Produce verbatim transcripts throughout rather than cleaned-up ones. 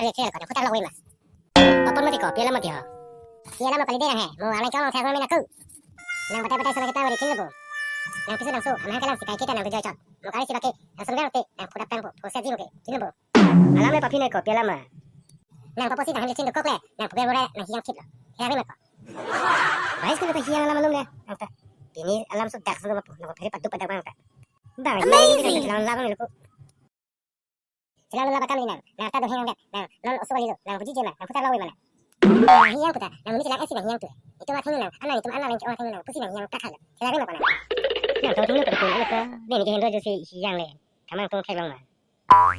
Are, khe ko, nang putar lawoi ma. Papon mati ko, pi alam mati ho. Pi alam kali de nang he, mo alai chong thak lo mina ku. Nang batai batai sola kita wari chin lo bo. Nang piso nang so, amahang kelang si kai kita nang video chot. Mo kali si baki, nang sumber te, nang phudak tang po, phoset ji mo ke, chin lo bo. Alam le paphi nai ko, pi alam ma. Nang paposi nang hamlet chin dokok le, nang phuger bora nang hiyang khip lo. Khe lari ma ko. Bai school ko hiyang alam alum le, nang ta. Pini alam so dak so ma po, nang phere padu padak bang ta. Bang, amazing. Alam alam le ko. Selam lula bakam inang, nang ta doheng nang, nang non osu kali lo, nang puji jema, nang putar lawoi ma nang. Nang hiyang putar, nang muni selang esi nang hiyang tu. Itum atheng nang, anan itum anan nang ke-ong atheng nang, pusi nang hiyang tak hal. Selam ma ko nang. Nang tong thengno patu ko, nini ke hendro ajo si hiyang le, thamang tong theklong ma.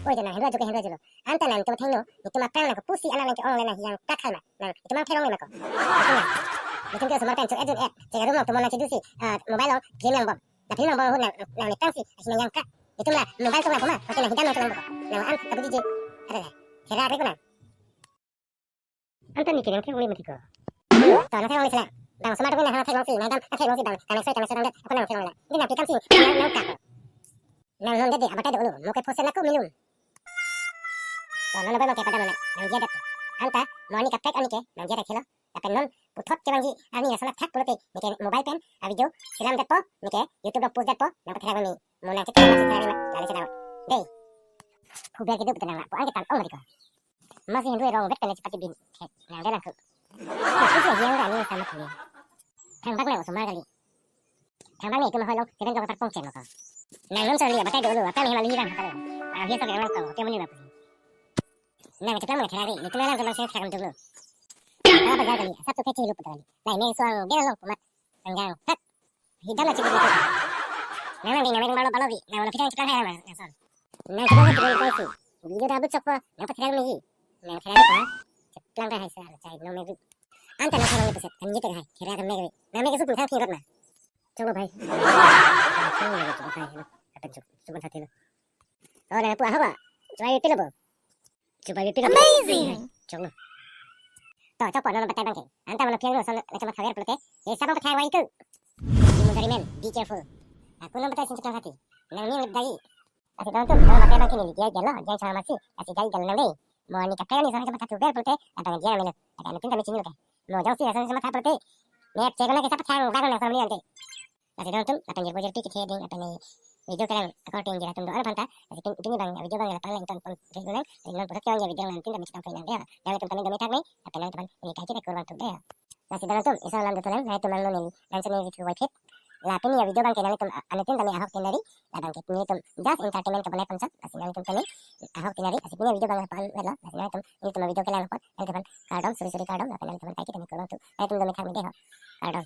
Oi, nang hendro ajo ke hendro ajo lo. Anta nang itum athengno, itum aphrang nang pusi anan nang ke-ong le nang hiyang tak hal ma. Nang itum aphrang le ma ko. Itum ke osomar pen chok ajun eh, chek arum long tumon nang chedu si, ah, mobile long game lang bom. Tapi nang bang nang nang nang tang si, asi nang hiyang tak. Itum la mobile tong lang ko ma, pake nang hidam nang tong lang ko. Nang an tapi jiji. Ada deh. Kera kre ko nang. Anta neke nang theklong le mati ko. To nang theklong le sela. Bang osomar tong nang theklong si, nang dam nang theklong si bang, nang soi nang soi nang det, ako nang theklong le. Ini nang pikam si, nang nang kak. Nang non det de, abatai dolo, mo ke phoset na ko minum. To non bai mo ke padam nang, nang dia det. Anta, mo ani kaprek ani ke, nang dia det helo. Lapen non puthot kevangji arni lason athak pulote neke mobile pen a video selam detpo, neke YouTube along post detpo, nang patherak ni, mo nang chetherak ma chetherak ma, lale chetherak. Dei. Phuber kedo puta nang lapu-an ketan ong mati ko. Masi hendro rong vet kan chepati bin. Nang de nang ku. Kusi hiyang arni sama kuni. Thangbak nang osomar kali. Thangbak ni itum ahoi long, seven tong kapar pong chen ko. Nang non charli, batai dolo, apa ni hemali hirang kata lo. Ah, hiya sok nang tong, oke muni lapu. Nang chetherak ma therak ri, itum alam kelang se therak dulu. Apa bajar kali, sab tu kecil lupa kali. Nang ini suang dia long kumat. Nang jang, tak. Hidam na chetherak. Nang nang di nang nang balo balo di, nang nang phitang chetherak hai nang nang son. Nang chetherak hai chetherak hai si. Video dah buat siapa, nang patherak lagi. Nang therak apa? Cheplang dah hai sa, chai nong megu. Anta nang therak ni puset, kan gitu hai. Therak kan megu. Nang megu sup nang therak ma. Choklo bhai. Choklo bhai, hello. Apen chok, chok ban thate lo. Oh, nang pu ahok ba? Chubai pilo bo? Chubai pilo bo? Amazing. Choklo. To, chokpo, non batai bang ke. Anta mano piang lo son, la chama khaver pulote. Ye sabang pathai wai tu. Di mundari men, be careful. Aku non batai sin chakang hati. Nang ning lip dai. Lasi don atum, non batai bang ke neli dia jalo, dia chang masi. Lasi dai jalo nang dei. Mo ani kaprek ni son chama thatu ver pulote, abang dia melo. Lapen anuttin tame chini lo ke. Mo jongsi la son chama thatu pulote. Nep chek na ke sap thang bang nang son meli ante. Lasi don atum, lapen jirpo jirpi kethe ding, lapen video kelang according jira atum do-an aphanta, lasi pin, pini bang video bang lapen lang ton pon ri nang, lasi non puthot kevang video nangtum kami chitang pon nang dei. Nangtum kami domi thak ni, lapen nangtum ini kaji record bang tu dei. Lasi don atum, ison alam do thu lang, nangtum nang neli, nang chini video wai phit. La pini video bang ke nangtum, a-, anuttin kami ahok tin nari, la bang ke nelitum just entertainment kebonai pon chot, lasi nangtum kami ahok tin nari, lasi pini video bang lapen velo, lasi nangtum, nelitum video kelang apot, nangtum kardom, suri suri kardom, lapen nangtum kaiki tani kurang tu, nangtum domi thak ni dei ho, kardom.